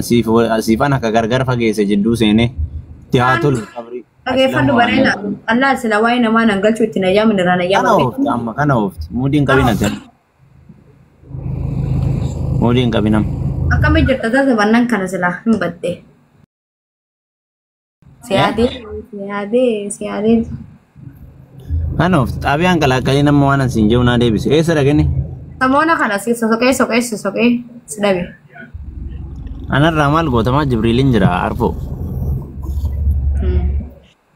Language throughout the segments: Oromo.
Siifan akka gargar fageesse jidduu seenee itti haa tolu qabrii. Dhageeffadhu bareeda. Allah sila waa'ee namaa nan galchuu itti nayyaamu irraa Kana nayyaamu. oofti amma kana oofti. Muudii hin qabin ati. Muudii hin qabin amma. Akkamii jirta taasifannan kana sila hin badde. Siyaadee siyaadee siyaadee. Kana oofti. Xaabiyaan qalaaqqalii nama waan asiin jiru naa deebise. Eessa dhaqini? Samoona kana si sosoqee soqee sosoqee si dhabe. Anarraa maal gootamaa Jibriiliin jira arfoo.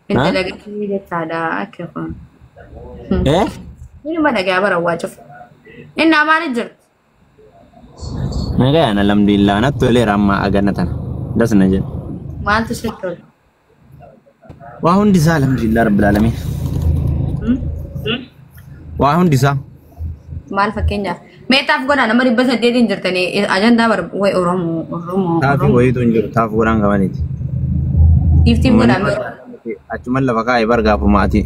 Inta dhagatii jechaadha akka kun. Eh? Inuma dhagaa bara waa cufa. Inni maali jirti? Nagayaan alhamdulillah natti toleera amma agana tana. Das na jedha. Maaltu sitti tole? Waa hundi isaa alhamdulillah rabbil alamin. Waa hundi isaa. Maal fakkeenyaaf? Meetaaf godhaa nama 800 jirtanii ajandaa bar wayi Oromoo Oromoo Taafii wayiitu hin jiru taafii godhaan qabaniiti. Tiiftiif godhaa mee? Achuman lafa kaa'ee bar gaafuma ati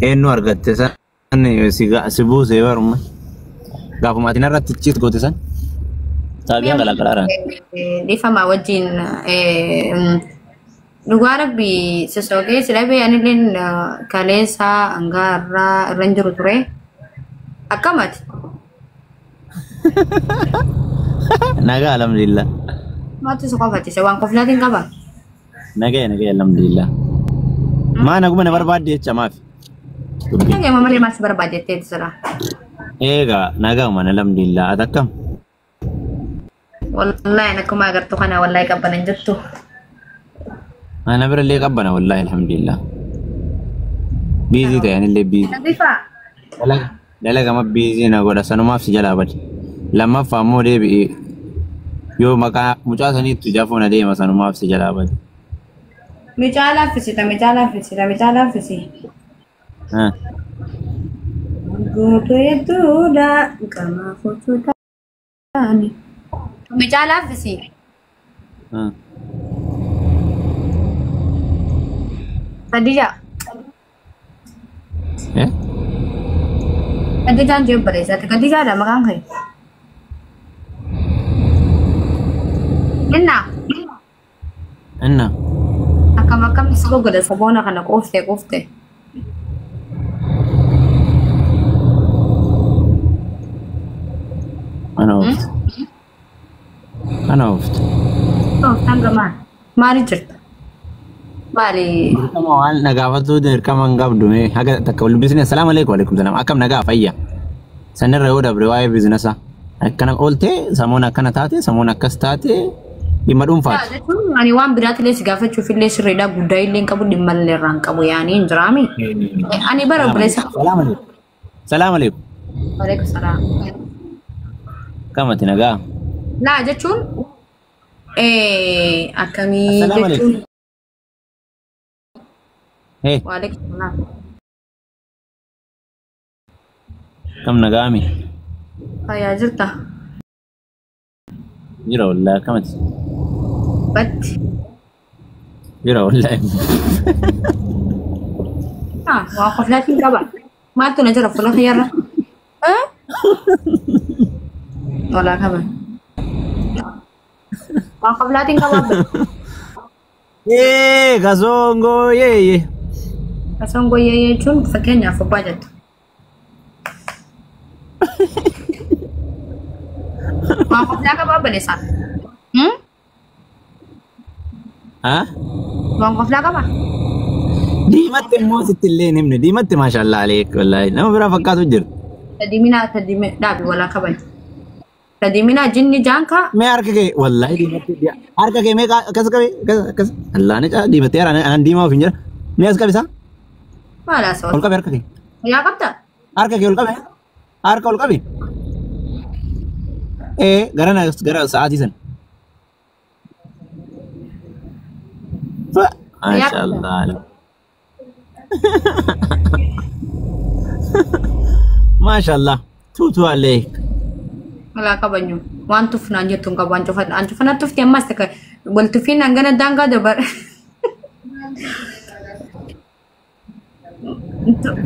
eenyu argatte san si buusee baruma. Gaafuma ati narratti ciit goote san. Xaabiyaan qalaqalaadhaan. Dhiifama wajjin dhugaa rabbi sosoqee si dhabee anilleen kaleessa hangaa irraa irra hin jiru ture. Akkamati? Nagaa alhamdulillah. Maaltu si qofatise waan koflaatiin qaba? Nagaa nagaa alhamdulillah. Maa naguma na barbaadde jecha maafi? Nagaa malee maal si barbaadde sira? Eegaa nagauma alhamdulillah ati akkam? Wallaahi akkuma agartu kana wallaahi qabbana hin jirtu. Ana bira illee qabbana wallaahi alhamdulillah. Biizii ta'e anillee biizii. Nadifa. Dalagama biizii na godha sanumaaf si jalaa bade. Lammaffaa immoo deebi'ee yoo maqaa mucaa saniitti jafuu na deema sanumaaf si jalaa bade. Mucaa laaffisita mucaa laaffisita mucaa laaffisi. Gootoo hedduudha gama fuutuudhaani. Mucaa laaffisi. Khadija. Eh? Khadijaan jiru bareessaati. Khadijaadha maqaan kee. Inna. Inna. Akkam akkam si goggoda saboona kana quuftee quuftee. Ana oofti. Ana oofti. Ooftaan gamaa. Maali jirta? Maali? Dirqama waan na gaafatuu dirqama hin qabdu mee haga takka wal dubbisne assalaamu alaikum waalaikum salaam akkam nagaa fayya. Sanirra yoo dabre waa'ee biizinasa akkana ooltee samoon akkana taate samoon akkas taate dhimma dhuunfaati. Jechuun ani waan biraatillee si gaafachuuf illee sirriidha guddaa illee hin qabu dhimma illee irraa hin qabu yaanii hin jiraami. Ani bara obboleessa. Salaam alaikum. Salaam alaikum. Waalaikum salaam. Kamati nagaa. Laa jechuun akkamii Assalaamu alaikum. jechuun. Hee Waalaikum salaam. kam nagaami. Fayyaa jirta. Jira wallaahi akkamati. Batti. Jira wallaahi. Waa qoflaatiin qaba. Maaltu na jira fuula kiyyarra? Walaa qaba. Waa qoflaatiin qaba. Yee kasongoo yee. Kasongoo yee jechuun fakkeenyaaf abbaa jettu. Waa qoflaa qaba obboleessaa. Haa? Waan qoflaa qaba? Diimatti immoo sitti illee hin himne. Diimatti maashaallah aleek wallaahi nama biraa fakkaatu jira. Tadiminaa tadimee dhaabi walaa qaban. Tadiminaa jinni jaankaa. Mee harka kee wallaahi diimatti harka kee mee akkas qabi akkas akkas. Allah ni caa diimattee anaan diimaa of hin jira. Mee as qabi isaa? Maal haasawaa? Ol qabi harka kee. Yaa qabda? Harka kee ol qabi. Harka ol qabi. Ee gara na gara sa'aatii sana. Maashaallah. Maashaallah. Tuutu aleek. Walaa qabanyu. Waan tufnaan jettu hin qabu. Waan cufadha. Waan cufana tufti ammas takka wal tufiin hangana daangaa dabar.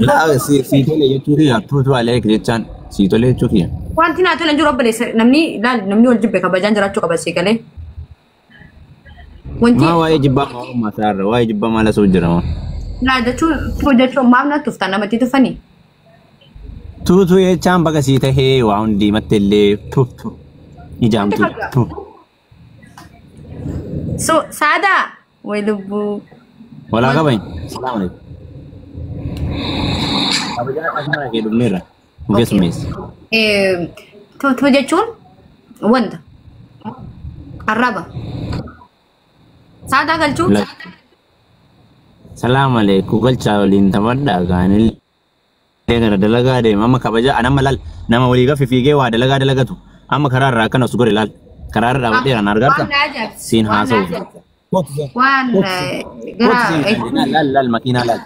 Laa si tole jechuu kiyya tuutu aleek jechaan si tole jechuu kiyya. Wanti naa tola jiru obboleessa namni ilaali namni wal jibbe kabajaan jiraachuu qaba si galee. Wanti Maa waa'ee jibbaa maa mataa waa'ee jibbaa maal asoo jira moo? Laa jechuun tuu jechuun maaf na tuftan namatti tufanii? Tuutuu jechaan baga sii tahee waa hundi matti illee tuutu ijaamtu tu. So saadaa way lubbuu. Walaa qabayin. Salaam alaikum. Kabajaa akkasuma kee dhumneerra. Keessummeessi. Tuutuu jechuun wanta arraba. Saadaa galchuu. Salaam alaikum galchaa waliin taphadhaa kaanillee gara dalagaa deema amma kabaja anamma laal nama walii gafi fiigee waa dalagaa dalagatu amma karaa irraa akkana os gore laal karaa irra dhaabadhee kan argarta siin haasa'u. Waan gara Laal laal makiinaa laal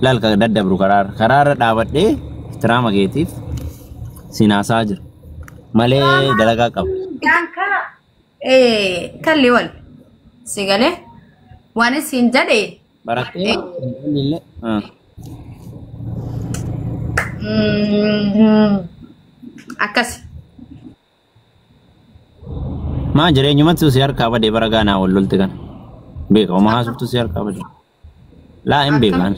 laal ka daddabru karaa irra dhaabadhee ihtiraama keetiif siin haasa'aa jira malee dalagaa qaba. Kalli wal si galee waan isin jedhe Barattee illee. Akkas. Maa jireenyumatti si harkaa badee bara gaanaa wal lolte kana. Beeka oma haasoftu si harkaa badee. Laa hin beekaan.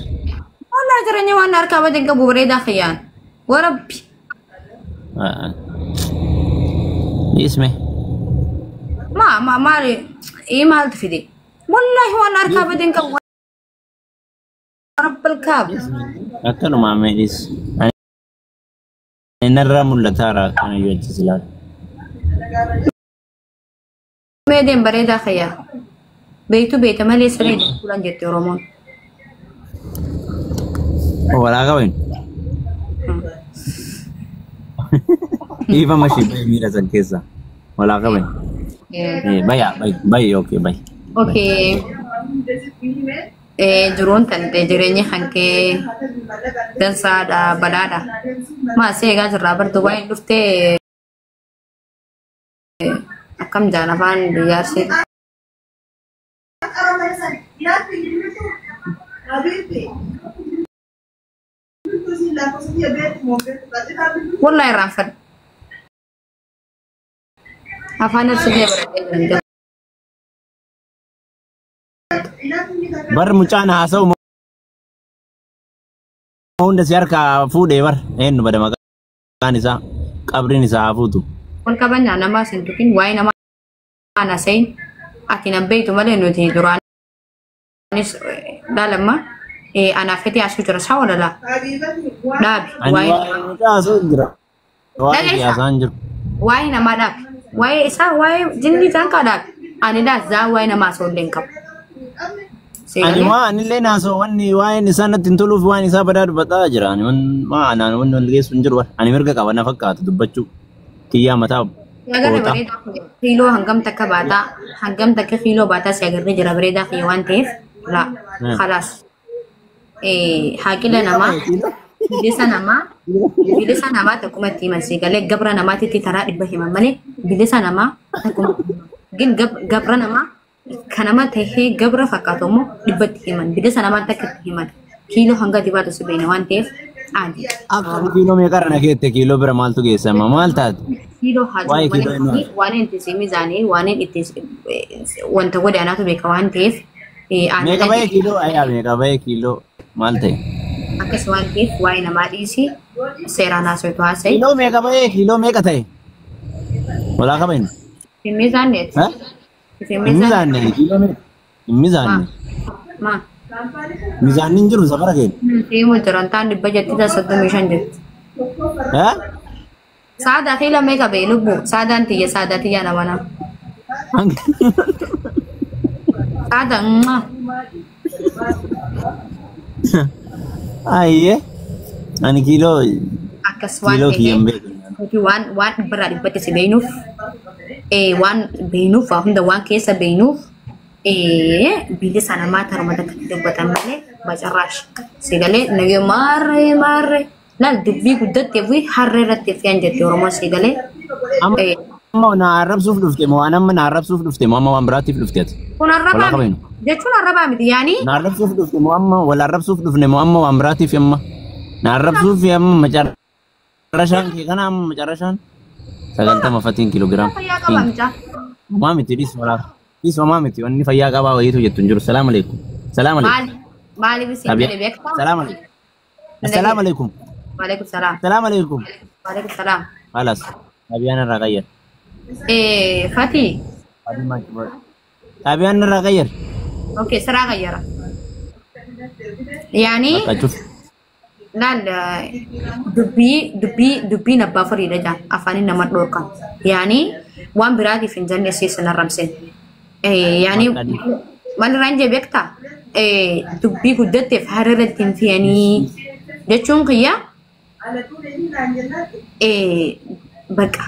Walaa jireenya waan harkaa badee qabu bareedaa kiyyaan. Warabbi. Isme. Ma ma maali maaltu fide? Wallaahi waan harkaa badee qabu. Rabbal kaab. Akkanuma meedhis. Inni irraa mul'ataara kana yoo achi silaa. Meedeen bareedaa kiyyaa. Beektu beekta malee siree fuulaan jette Oromoon. Walaa qabayin. Dhiifama mashii bayi miidha san keessa. Walaa qabayin. Baya bayi bayi okay bayi. Okay. Jiruun tante jireenyi kan kee dansaadha badhaadha. Maa si eegaa jirraa bar Dubaay dhuftee akkam jaan afaan biyya Arsii. Wallahi irraanfadha. Afaan Arsii baradhee jiran. Bar mucaan haasa'u hunda si harkaa fuudhee bar eenyu bada maqaan isaa qabriin isaa haa fuutu. Wal kabajaa namaa sin tukin waa'ee namaa haasa'in ati na beektu malee nuti duraanis laalamma anaaf fedhii asuu jira saa walalaa dhaabi Ani waa'ee mucaa haasa'u jira. Waa'ee siyaasaan jiru. Waa'ee namaa dhaabi waa'ee isaa waa'ee jinni isaan kaa dhaabi ani dhaas waa'ee namaa osoo illee hin qabu. Ani waa anillee naasoo wanni waa'een isaa natti hin toluuf waan isaa badaa dubbataa jira. Ani maa anaan wanni wal geessu hin jiru. Ani mirga qaba na fakkaatu dubbachuu. Kiyyaa mataa Agarre bareedaa kiiloo hangam takka baataa hangam takka kiiloo baataa si agarree jira bareedaa kiyya waan ta'eef laa khalaas. Haaqila namaa bilisa namaa takkuma itti himan si galee gabra namaatitti taraa dhibba himan malee bilisa namaa takkuma gin gabra namaa kanama tahee gabra fakkaatu immoo dhibba itti himan bilisa namaa takka itti himan kiiloo hanga dibaatu si beena waan ta'eef aadi. Akka kiiloo meeqarra na keette kiiloo bira maaltu geessama maal taate? Kiiloo haa jiru waan itti si mizaanii waan itti wanta godhe anaatu beeka waan ta'eef. Meeqa bahee kiiloo ayyaa meeqa bahee kiiloo maal ta'e? Akkas waan ta'eef waa'ee namaa dhiisi seeraan haasawatu haasa'e. Kiiloo meeqa bahee kiiloo meeqa ta'e? Walaa qabayin. Hin mizaanneeti. Hin mizaanne kiiloo meeqa? Hin mizaanne. Maa? Mizaanni hin jiru safara keenya. Himu jiran taan dhibba jetti 35 jetti. Saadaa kiiloo meeqa bahee lubbuu saadaan tiyya saadaa tiyya nama nama. Saada Ayyee ani kiiloo akkas waan ta'eef waan waan dhibbarraa dhibbatti si beeynuuf waan beeynuuf waa hunda waan keessa beeynuuf bilisa namaa tarma takka dubbatan malee bacarraash si galee nagee maarree maarree laal dubbii guddattee fi harree irratti fe'an jette Oromoon si galee. Amma na arrabsuuf dhufte moo waan amma na arrabsuuf dhufte moo amma waan biraatiif dhufte ati? Kun arrabaa miti jechuun arrabaa miti yaani. Na arrabsuuf dhufte moo amma wal arrabsuuf dhufne moo amma waan biraatiif amma na arrabsuuf amma macarrashaan kee kana amma macarrashaan 90 fatiin kiiloogiraam. Fayyaa qaba mucaa. Maa miti dhis walaa. Dhiis homaa miti wanni fayyaa qabaa wayiitu jettu hin jiru. Salaam alaikum. Salaam alaikum. Maaliif isin Xabiyaa. jedhe beektaa? Salaam alaikum. Assalaamu alaikum. Waalaikum salaam. Salaam alaikum. Waalaikum salaam. Halas. Xabiyaan irraa qayyar. Fati. Xabiyaan irraa qayyar. Okay, siraa qayyara. Yaani Bakka cuf. Laal, dubbii dubbiin abbaa firiidha jaan afaaniin nama dhorkan. Yaani waan biraatiif hin jenne siis hin arramsin. Yaani maal irraan jee beektaa? Dubbii guddatteef hararratti hin fe'anii jechuun kiyya baqa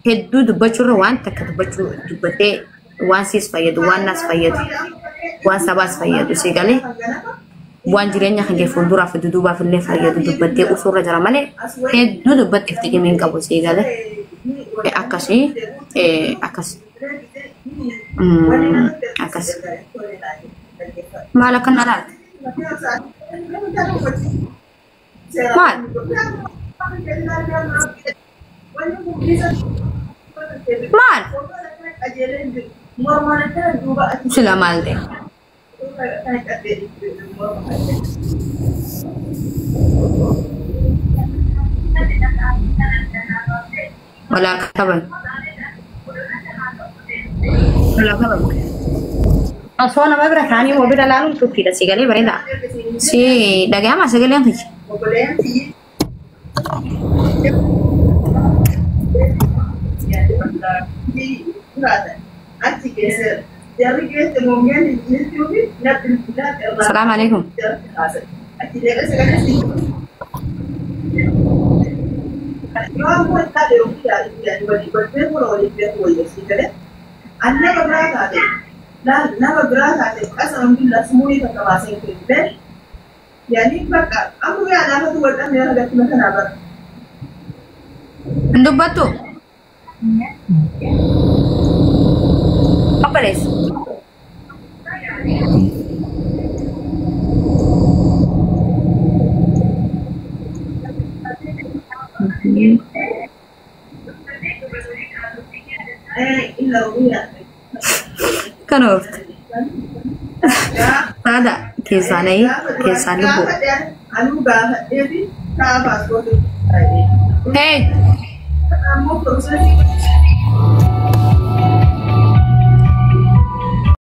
hedduu dubbachuurra waan takka dubbachuu dubbattee waan siis fayyadu, waan nas fayyadu, waan sabaas fayyadu si galee waan jireenya kan kee fuulduraaf duduubaaf illee fayyadu dubbattee usuurra jira malee hedduu dubbatteef xiqimii hin qabu si galee akkasii akkas akkas maal akkana laata maal maal sila maal ta'e. Walaa qaban. Walaa qaban. Osoo nama bira taa'anii moo bira laaluun tuffiidha si galee bareeda. Si dhaga'ama sagaleen kiyya. Salaamu alaikum. Hin dubbattu? Obboleessa. Kan oofte. Saada keessaan ayi keessaan lubbuu. Hey!